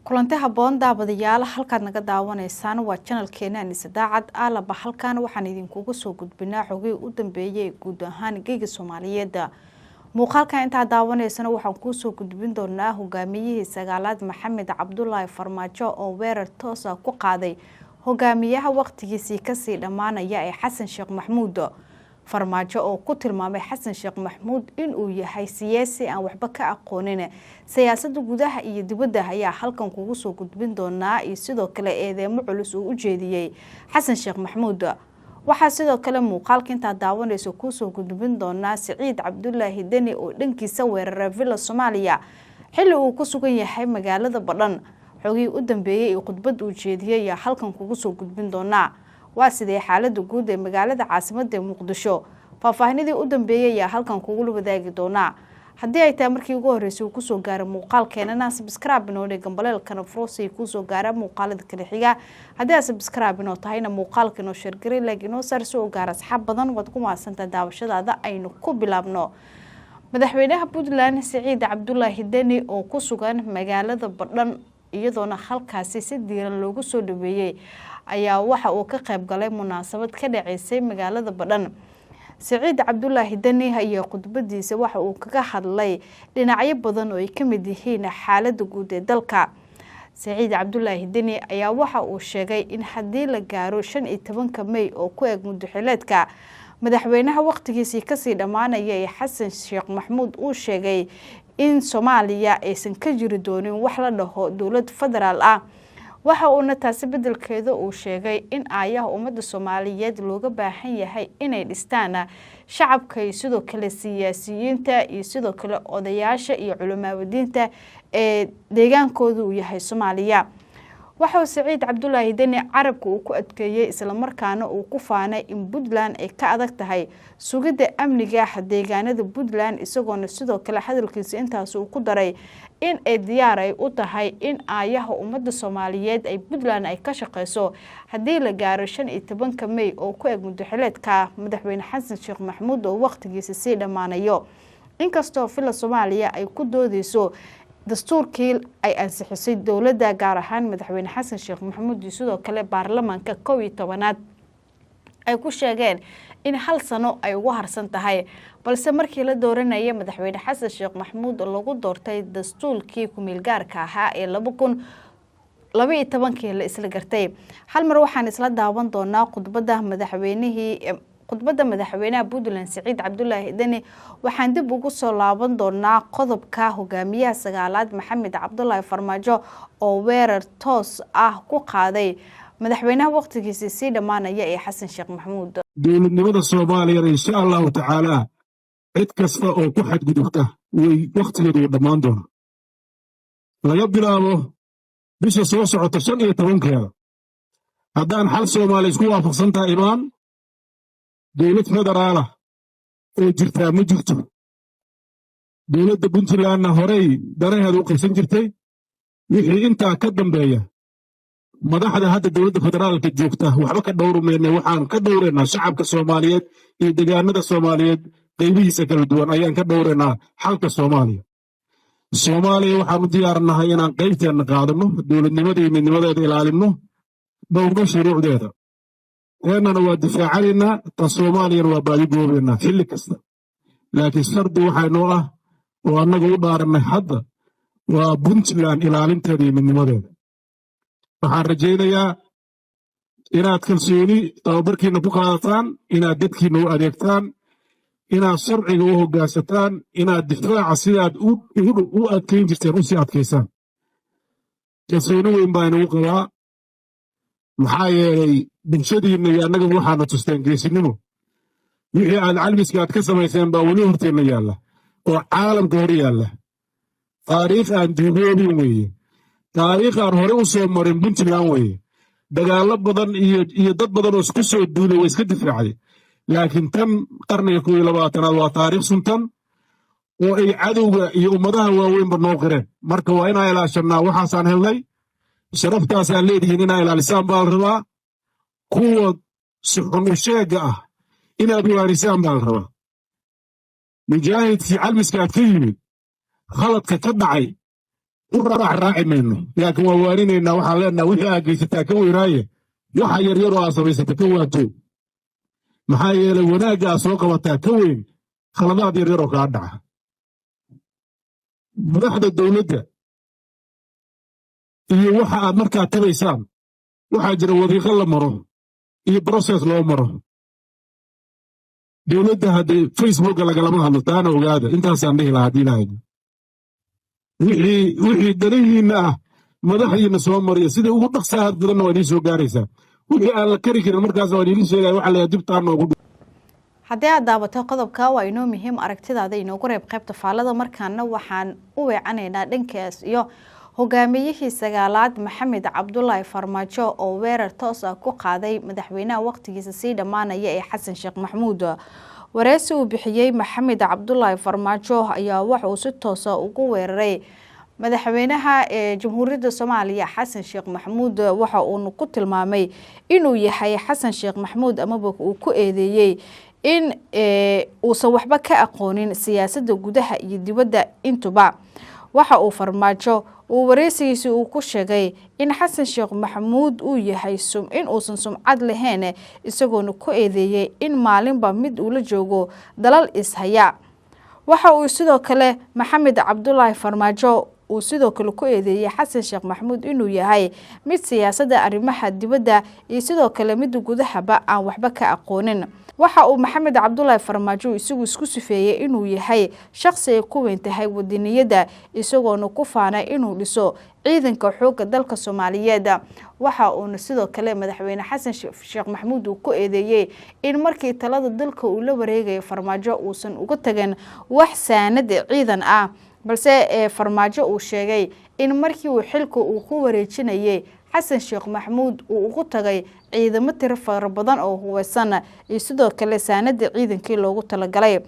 Kulanti habboon, daawadayaal. Halkaad naga daawanaysaan waa channelkeena Anisa Daacad Aalaba. Halkan waxaan idinkuga soo gudbinaa xogihii u dambeeyay guud ahaan geyga Soomaaliyeed. Muuqaalkan intaa daawanaysana waxaan kuusoo gudbin doonaa hogaamiyihii sagaalaad Maxamed Cabdulaahi Farmaajo oo weerar toosa ku qaaday hogaamiyaha waqtigiisii kasii dhammaanaya ee Xasan Sheekh Maxmuud. Farmaajo oo ku tilmaamay Xasan Sheekh Maxmuud inuu yahay siyaasi aan waxba ka aqoonin siyaasadda gudaha iyo dibadda ayaa halkan kugu soo gudbin doonaa, iyo sidoo kale eedeemo culus uu u jeediyey Xasan Sheekh Maxmuud. Waxaa sidoo kale muuqaalka intaa daawanayso kuusoo gudbin doonaa Siciid Cabdulaahi Deni oo dhankiisa weeraray Villa Soomaaliya xilli uu ku sugan yahay magaalada Badhan. Xogihii u dambeeyey iyo khudbad uu jeediyey ayaa halkan kugu soo gudbin doonaa. Waa sidee xaalada guud ee magaalada caasimada ee Muqdisho? Faahfaahinadii u dambeeyey ayaa halkan kugula wadaagi doonaa. Haddii ay tahay markii ugu horreysay uu kusoo gaara muuqaalkeenana, subscribe inoo dhig, gambaleelkana furosay kuusoo gaara muuqaalada kala xiga. Haddii aad subscribe inoo tahayna, muuqaalka inoo share garay, like inoo saar si uu gaara asxaab badan. Waad ku mahadsantaha daawashadaada. Aynu ku bilaabno. Madaxweynaha Puntland Siciid Cabdulaahi Deni oo ku sugan magaalada Badhan, iyadoona halkaasi si diiran loogu soo dhaweeyey, ayaa waxa uu ka qayb galay munaasabad ka dhaceysay magaalada Badhan. Siciid Cabdulaahi Deni ayaa khudbadiisa waxa uu kaga hadlay dhinacyo badan oo ay ka mid yihiin xaalada guud ee dalka. Siciid Cabdulaahi Deni ayaa waxa uu sheegay in haddii la gaaro 15-ka Mey oo ku eg muddoxileedka madaxweynaha waqtigiisii kasii dhammaanaya ee Xasan Sheekh Maxmuud, uu sheegay in Soomaaliya aysan ka jiri doonin wax la dhaho dowlad federaal ah. Waxa uuna taasi bedelkeeda uu sheegay in aayaha ummadda Soomaaliyeed looga baahan yahay inay dhistaan shacabka iyo sidoo kale siyaasiyiinta iyo sidoo kale odayaasha iyo culamaawadiinta ee deegaankooda uu yahay Soomaaliya. Waxauu Saciid Cabdulaahi Deni carabka uu ku adkeeyey, islamarkaana uu ku faanay in Puntland ay ka adag tahay sugidda amniga deegaanada Puntland, isagoona sidoo kale hadalkiisa intaas uu ku daray in ay diyaar ay u tahay in aayaha ummadda Soomaaliyeed ay Puntland ay ka shaqeyso haddii la gaaro 15-ka Mey oo ku eg muddoxileedka madaxweyne Xasan Sheekh Maxmuud oo waqtigiisa sii dhammaanayo. Inkastoo Villa Soomaaliya ay ku doodeyso dastuurkii ay ansixisay dowladda, gaar ahaan madaxweyne Xasan Sheekh Maxamuud iyo sidoo kale baarlamaanka 11aad, ay ku sheegeen in hal sano ay ugu harsan tahay, balse markii la dooranaya madaxweyne Xasan Sheekh Maxamuud lagu doortay dastuurkii kumeelgaarka ahaa ee 2012-kii la isla gartay. Hal mar waxaan isla daawan doonaa khudbadda madaxweynihii, khudbadda madaxweynaha Puntland Siciid Cabdulaahi Deni. Waxaan dib ugu soo laaban doonaa qodobka hogaamiyaha sagaalaad Maxamed Cabdulaahi Farmaajo oo weerar toos ah ku qaaday madaxweynaha waqtigiisii sii dhammaanaya ee Xasan Sheekh Maxamuud. Dowladnimada Soomaaliyana, insha Allahu tacaalaa, cid kasta oo ku xadgudubta way wakhtigeedu uu dhammaan doona. Laga bilaabo bisha soo socota 15-keeda, haddaan xal Soomaaliya isku waafaqsan tahay imaan, dowlad federaalah oo jirtaa ma jirto. Dowladda Puntlandna horey danaheeda u qabsan jirtay. Wixii intaa ka dambeeya, madaxda hadda dowladda federaalka joogta waxba ka dhowrmayna. Waxaan ka dhowraynaa shacabka Soomaaliyeed iyo degaanada Soomaaliyeed qaybihiisa kala duwan ayaan ka dhowraynaa xalka Soomaaliya. Soomaaliya waxaan u diyaarnahay inaan qaybteenna qaadano, dowladnimada iyo midnimadeeda ilaalinno, dhowrno shuruucdeeda. Teennana waa difaacanaynaa, tan Soomaaliyana waa baadigoobaynaa xilli kasta. Laakiin shardi waxaa inoo ah oo annaga u dhaarannay hadda waa Puntland ilaalinteeda iyo midnimadeeda. Waxaan rajaynayaa inaad kalsooni tababarkiinna ku qaadataan, inaad dadkiinna u adeegtaan, inaad sharciga u hoggaansataan, inaad difaaca sidaad u adkayn jirteen u sii adkaysaan. Kalsooni weyn baa inagu qabaa, maxaa yeelay bulshadiinna iyo annaga waxaana tusteen geesinimo. Wixii aad Calmiska aad ka samayseen baa weli horteenna yaalla oo caalamka hor yaalla. Taariikh aan duugoobin weeye, taariikh aan hore u soo marin Puntland weeye. Dagaallo badan iyo dad badan oo isku soo duulay way iska difaacday, laakiin tan qarniga 21aad waa taariikh suntan oo ay cadowga iyo ummadaha waaweynba noo qireen. Marka waa inaa ilaashannaa waxaasaan helnay. Sharaftaasaan leedihiin inaa ilaalisaan baa la rabaa. Kuwa si xun u sheegga ah inaad waanisaan baa la rabaa. Mujaahidkii Calmiskaad ka yimid khaladka ka dhacay U raac raaci mayno, laakiin waa waarinaynaa. Waxaan leenaha wixii aad geysataa ka weynaaye, waxa yaryaroo aad samaysata ka waanto. Maxaa yeelay, wanaagga aad soo qabataa ka weyn khaladaad yaryaroo kaa dhaca. Madaxda dowladda iyo waxa aad markaa tabaysaan, waxaa jira wadiiqo la maro iyo process loo maro. Dowladda haddii Facebooka lagalama hadlo, taana ogaada. Intaasaan dhihi lahaa. Haddii Ilaahay wixii danihiinna ah madaxdiinna soo mariya, sida ugu dhaqsaha badanna waa idiin soo gaaraysaa. Wixii aan la kari karin markaasna waa idiin sheegaya. Waxa la dibtaa noogu. Haddii aad daawato qodobka, waa inoo muhiim aragtidaada inoogu reeb qaybta faallada. Markaana waxaan u weecanaynaa dhankaas iyo hogaamiyihii sagaalaad Maxamed Cabdulaahi Farmaajo oo weerar toos ah ku qaaday madaxweynaha waqtigiisa sii dhammaanaya ee Xasan Sheekh Maxamuud. Wareysi uu bixiyey Maxamed Cabdulaahi Farmaajo ayaa waxa uu si toosa ugu weeraray madaxweynaha ee Jamhuuriyadda Soomaaliya Xasan Sheekh Maxamuud. Waxa uuna ku tilmaamay inuu yahay Xasan Sheekh Maxamuud, amaba uu ku eedeeyey in uusan waxba ka aqoonin siyaasadda gudaha iyo dibadda intuba. Waxa uu Farmaajo uu wareysigiisi uu ku sheegay in Xasan Sheekh Maxamuud uu yahay in uusan sumcad lahayn, isagoona ku eedeeyey in maalinba mid uu la joogo dalal ishaya. Waxa uu sidoo kale Maxamed Cabdulaahi Farmaajo uu sidoo kale ku eedeeyey Xasan Sheekh Maxamuud inuu yahay mid siyaasadda arrimaha dibadda iyo sidoo kale mid gudahaba aan waxba ka aqoonin. Waxa uu Maxamed Cabdulaahi Farmaajo isagu isku sifeeyey inuu yahay shaqsi ay ku weyn tahay wadaniyadda, isagoona ku faanay inuu dhiso ciidanka xoogga dalka Soomaaliyeed. Waxa uuna sidoo kale madaxweyne Xasan Sheekh Maxamuud uu ku eedeeyey in markii talada dalka uu la wareegayo Farmaajo uusan uga tagin wax saanad ciidan ah, balse ee Farmaajo uu sheegay in markii uu xilka uu ku wareejinayay Xasan Sheekh Maxamuud uu ugu tagay ciidamo tiro fara badan oo hubeysan iyo sidoo kale saanada ciidankii loogu talagalay.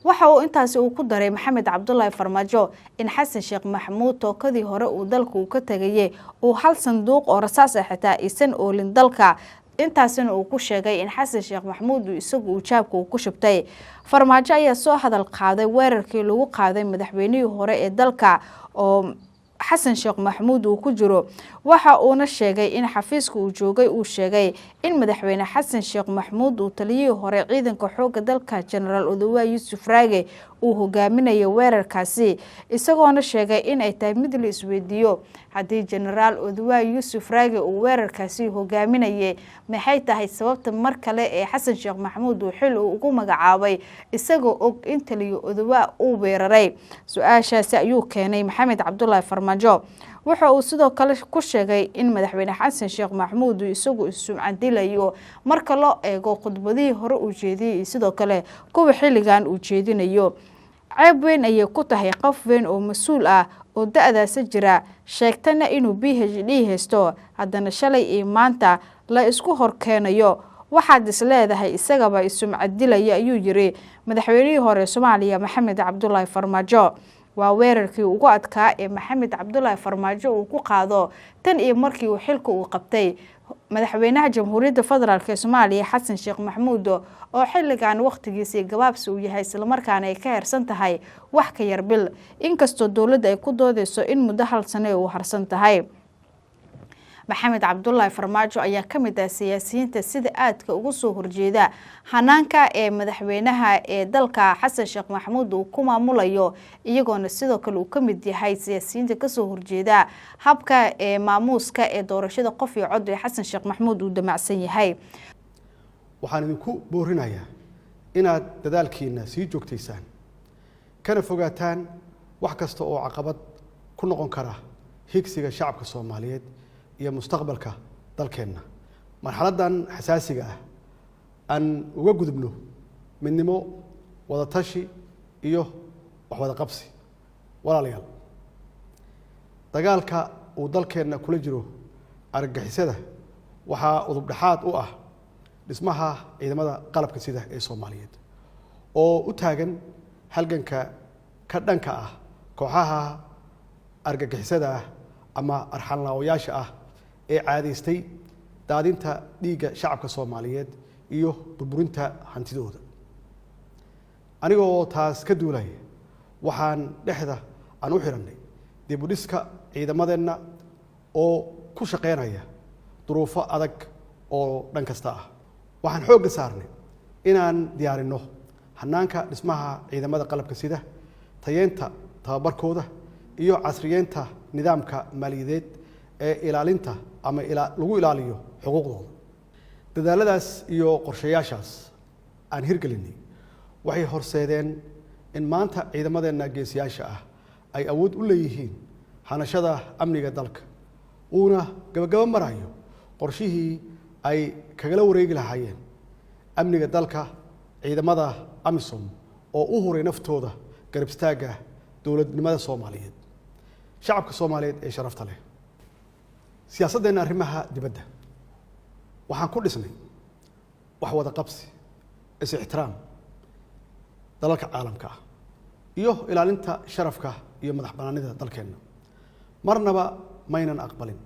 Waxa uu intaasi uu ku daray Maxamed Cabdulaahi Farmaajo in Xasan Sheekh Maxamuud tookadii hore uu dalka uu ka tagayay uu hal sanduuq oo rasaas ah xitaa aysan oolin dalka, intaasina uu ku sheegay in Xasan Sheekh Maxamuud uu isagu uu jaabka uu ku shubtay. Farmaajo ayaa soo hadal qaaday weerarkii lagu qaaday madaxweynihii hore ee dalka oo Xasan Sheekh Maxamuud uu ku jiro. Waxa uuna sheegay in xafiiska uu joogay uu sheegay in madaxweyne Xasan Sheekh Maxamuud uu taliyihii hore ciidanka xoogga dalka Jenaraal Odowaa Yuusuf Raage uu hogaaminayo weerarkaasi, isagoona sheegay in ay tahay mid la isweydiiyo haddii Jenaraal Odowaa Yuusuf Raage uu weerarkaasi hogaaminayay, maxay tahay sababta mar kale ee Xasan Sheekh Maxamuud uu xil uu ugu magacaabay isagoo og in taliyo Odowaa uu weeraray? Su-aashaasi ayuu keenay Maxamed Cabdulaahi Farmaajo. Waxa uu sidoo kale ku sheegay in madaxweyne Xasan Sheekh Maxamuud uu isagu is-sumcadilayo marka loo eego khudbadihii hore uu jeediyey iyo sidoo kale kuwa xilligan uu jeedinayo. Ceeb weyn ayay ku tahay qof weyn oo mas-uul ah oo da-daasa jira, sheegtana inuu PhD haysto, haddana shalay iyo maanta la isku horkeenayo. Waxaad is leedahay isagaba isumcadilaya, ayuu yiri madaxweynihii hore Soomaaliya Maxamed Cabdulaahi Farmaajo. Waa weerarkii ugu adkaa ee Maxamed Cabdulaahi Farmaajo uu ku qaado tan iyo markii uu xilka uu qabtay madaxweynaha Jamhuuriyadda Federaalk ee Soomaaliya Xasan Sheekh Maxamuud, oo xilligan wakhtigiisii gabaabsi uu yahay, islamarkaana ay ka hersan tahay wax ka yar bil, inkastoo dowladda ay ku doodeyso in muddo hal sano uu harsan tahay. Maxamed Cabdulaahi Farmaajo ayaa ka mid ah siyaasiyiinta sida aadka uga soo horjeeda hanaanka ee madaxweynaha ee dalka Xasan Sheekh Maxamuud uu ku maamulayo, iyagoona sidoo kale uu ka mid yahay siyaasiyiinta kasoo horjeeda habka ee maamuuska ee doorashada qof iyo cod ee Xasan Sheekh Maxamuud uu damacsan yahay. Waxaan idinku boorinayaa inaad dadaalkiinna sii joogtaysaan, kana fogaataan wax kasta oo caqabad ku noqon kara higsiga shacabka Soomaaliyeed iyo mustaqbalka dalkeenna. Marxaladdan xasaasiga ah aan uga gudubno midnimo, wadatashi iyo waxwada qabsi. Walaalayaal, dagaalka uu dalkeenna kula jiro argagixisada waxaa udub dhexaad u ah dhismaha ciidamada qalabka sida ee Soomaaliyeed oo u taagan halganka ka dhanka ah kooxaha argagixisada ah ama arxanlaawayaasha ah ee caadaystay daadinta dhiigga shacabka Soomaaliyeed iyo burburinta hantidooda. Anigoo taas ka duulaya, waxaan dhexda aan u xidhannay dib u dhiska ciidamadeenna oo ku shaqeynaya duruufo adag oo dhan kasta ah. Waxaan xoogga saarnay inaan diyaarinno hannaanka dhismaha ciidamada qalabka sida, tayeynta tababarkooda iyo casriyeynta nidaamka maaliyadeed ee ilaalinta ama lagu ilaaliyo xuquuqdooda. Dadaaladaas iyo qorshayaashaas aan hirgelinay waxay horseedeen in maanta ciidamadeenna geesiyaasha ah ay awood u leeyihiin hanashada amniga dalka, uuna gabagabo marayo qorshihii ay kagala wareegi lahaayeen amniga dalka ciidamada AMISOM oo u huray naftooda garab istaagga dowladnimada Soomaaliyeed. Shacabka Soomaaliyeed ee sharafta leh, siyaasaddeena arrimaha dibadda waxaan ku dhisnay wax wada qabsi, is-ixtiraam dalalka caalamka ah iyo ilaalinta sharafka iyo madax bannaanida dalkeenna. Marnaba maynan aqbalin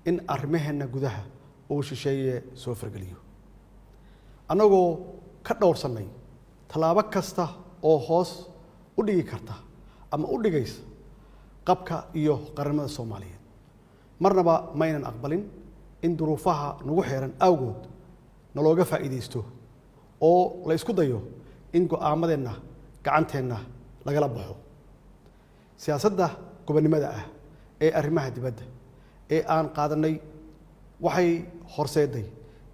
in arrimaheenna gudaha uu shisheeye soo fargeliyo, annagoo ka dhowrsannay tallaabo kasta oo hoos u dhigi karta ama u dhigaysa qabka iyo qarannimada Soomaaliyeed. Marnaba maynan aqbalin in duruufaha nagu xeeran awgood nalooga faa'iidaysto oo la isku dayo in go'aamadeenna gacanteenna lagala baxo. Siyaasadda gobonnimada ah ee arrimaha dibadda ee aan qaadanay waxay horseeday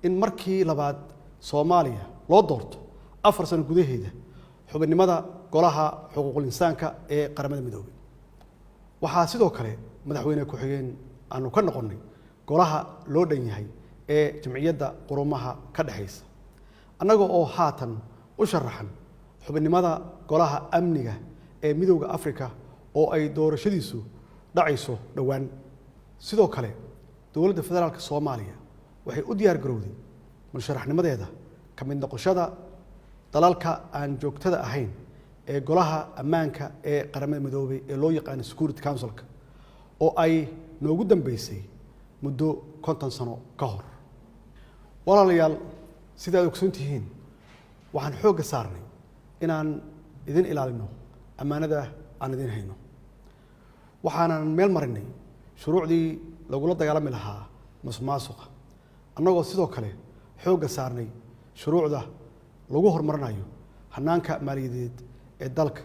in markii labaad Soomaaliya loo doorto 4 sano gudaheeda xubinnimada Golaha Xuquuqul Insaanka ee Qaramada Midoobay. Waxaa sidoo kale madaxweyne ku-xigeen aanu ka noqonnay golaha loo dhan yahay ee Jamciyadda Qurumaha ka dhexaysa, annaga oo haatan u sharaxan xubinnimada Golaha Amniga ee Midowda Afrika oo ay doorashadiisu dhacayso dhowaan. Sidoo kale, Dowladda Federaalka Soomaaliya waxay u diyaar garowday musharaxnimadeeda ka mid noqoshada dalalka aan joogtada ahayn ee Golaha Ammaanka ee Qaramada Midoobay ee loo yaqaano Security Councilka, oo ay noogu dambeysay muddo 50 sano ka hor. Walaalayaal, sida aad ogsoon tihiin, waxaan xoogga saarnay inaan idin ilaalino ammaanada aan idin hayno. Waxaanan meel marinay shuruucdii lagula dagaalami lahaa musuqmaasuqa, annagoo sidoo kale xoogga saarnay shuruucda lagu horumarinayo hannaanka maaliyadeed ee dalka,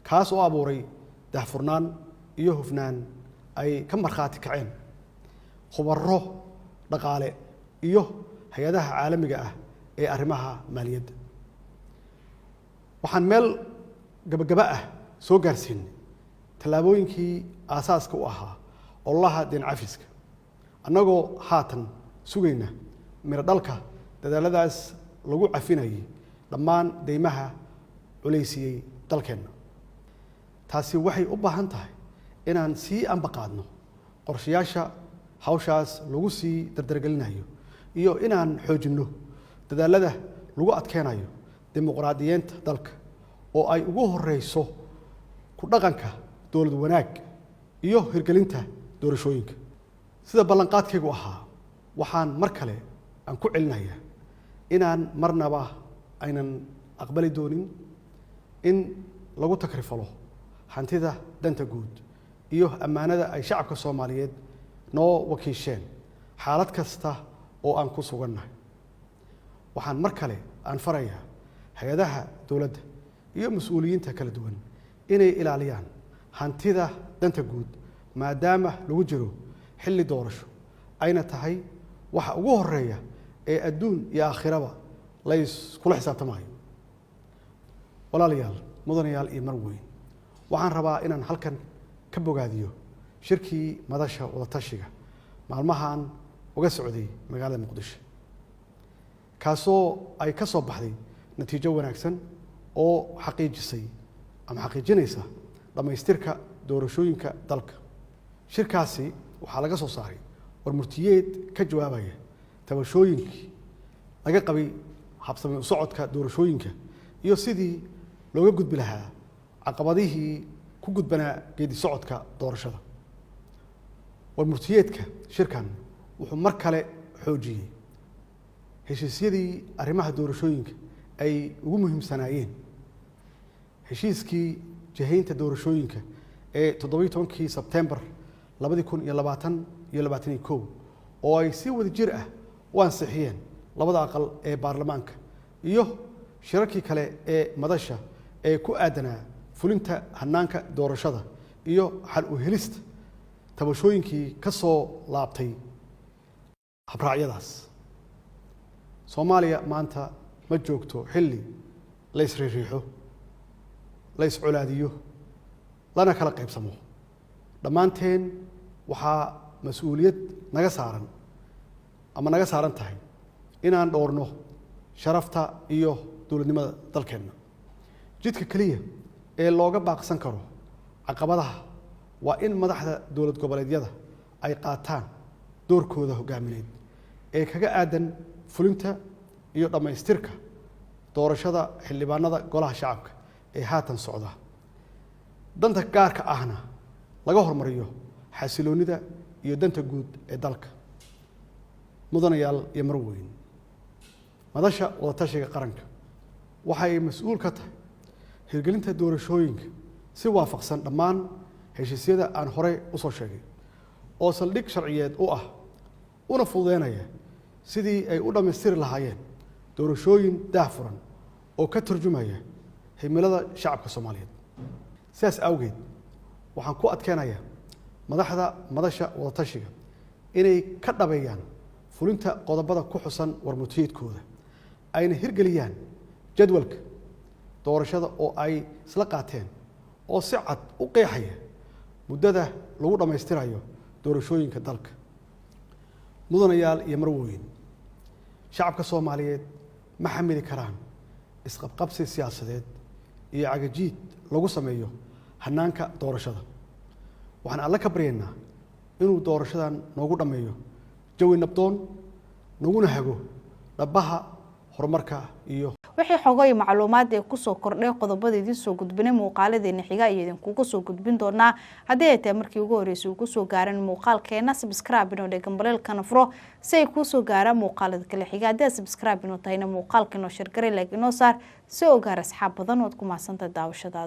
kaas oo abuuray daahfurnaan iyo hufnaan ay ka markhaati kaceen khubaro dhaqaale iyo hay-adaha caalamiga ah ee arrimaha maaliyadda. Waxaan meel gabagaba ah soo gaarsiinay tallaabooyinkii aasaaska u ahaa ololaha deen cafiska, annagoo haatan sugayna miro dhalka dadaaladaas lagu cafinayay dhammaan deymaha culaysiiyey dalkeenna. Taasi waxay u baahan tahay inaan sii ambaqaadno qorshayaasha hawshaas lagu sii dardargelinayo iyo inaan xoojinno dadaalada lagu adkeynayo dimuqraadiyeynta dalka, oo ay ugu horeyso ku dhaqanka dowlad wanaag iyo hirgelinta doorashooyinka. Sida ballanqaadkaygu ahaa, waxaan mar kale aan ku celinayaa inaan marnaba aynan aqbali doonin in lagu takrifalo hantida danta guud iyo ammaanada ay shacabka Soomaaliyeed noo wakiisheen xaalad kasta oo aan ku sugannahay. Waxaan mar kale aan farayaa hay-adaha dowladda iyo mas-uuliyiinta kala duwan inay ilaaliyaan hantida danta guud, maadaama lagu jiro xilli doorasho, ayna tahay waxa ugu horeeya ee adduun iyo aakhiraba la yskula xisaabtamayo. Walaalayaal, mudanayaal iyo mar weyn, waxaan rabaa inaan halkan ka bogaadiyo shirkii madasha wadatashiga maalmahan uga socday magaalada Muqdisho, kaasoo ay ka soo baxday natiijo wanaagsan oo xaqiijisay ama xaqiijinaysa dhammaystirka doorashooyinka dalka. Shirkaasi waxaa laga soo saaray warmurtiyeed ka jawaabaya tabashooyinkii laga qabay habsami u socodka doorashooyinka iyo sidii looga gudbi lahaa caqabadihii ku gudbanaa geedi socodka doorashada. Warmurtiyeedka shirkan wuxuu mar kale xoojiyey heshiisyadii arrimaha doorashooyinka ay ugu muhiimsanaayeen heshiiskii jihaynta doorashooyinka ee 17-kii Sebtembar 2020 iyo 21, oo ay si wada jir ah u ansixiyeen labada aqal ee baarlamaanka, iyo shirarkii kale ee madasha ee ku aadanaa fulinta hanaanka doorashada iyo xal u helista tabashooyinkii ka soo laabtay habraacyadaas. Soomaaliya maanta ma joogto xilli la isriiriixo, la iscolaadiyo, lana kala qaybsamo. Dhammaanteen waxaa mas-uuliyad naga saaran ama naga saaran tahay inaan dhowrno sharafta iyo dowladnimada dalkeenna. Jidka keliya ee looga baaqsan karo caqabadaha waa in madaxda dowlad goboleedyada ay qaataan doorkooda hoggaamineed ee kaga aadan fulinta iyo dhammaystirka doorashada xildhibaanada golaha shacabka ee haatan socda, danta gaarka ahna laga hormariyo xasiloonnida iyo danta guud ee dalka. Mudanayaal iyo marweyn, madasha wadatashiga qaranka waxay mas-uul ka tahay hirgelinta doorashooyinka si waafaqsan dhammaan heshiisyada aan horey u soo sheegay, oo saldhig sharciyeed u ah una fududeynaya sidii ay u dhammaystiri lahaayeen doorashooyin daahfuran oo ka turjumaya himilada shacabka Soomaaliyeed. Sidaas awgeed, waxaan ku adkeenayaa madaxda madasha wadatashiga inay ka dhabeeyaan fulinta qodobada ku xusan warmutiyeedkooda, ayna hirgeliyaan jadwalka doorashada oo ay isla qaateen oo si cad u qeexaya muddada lagu dhammaystirayo doorashooyinka dalka. Mudanayaal iyo marweyn, shacabka Soomaaliyeed ma xamili karaan isqabqabsi siyaasadeed iyo cagajiid lagu sameeyo hanaanka doorashada. Waxaan Alle ka baryaynaa inuu doorashadan noogu dhammeeyo jawi nabdoon, naguna hago dhabbaha horumarka iyo Wixii xogo iyo macluumaad ee kusoo kordhay qodobada idiin soo gudbinay muuqaaladeena xiga iyo idinkuga soo gudbin doonaa. Haddii ay tahay markii ugu horreysay uu kusoo gaaran muuqaalkeena, subscribe inoo dheh, gambaleelkana furo si ay kuusoo gaaraan muuqaalada kale xiga. Haddii aad subscribe inoo tahayna, muuqaalka inoo share garay, like inoo saar si oo gaar asxaab badan. Waad ku mahadsantahay daawashadaada.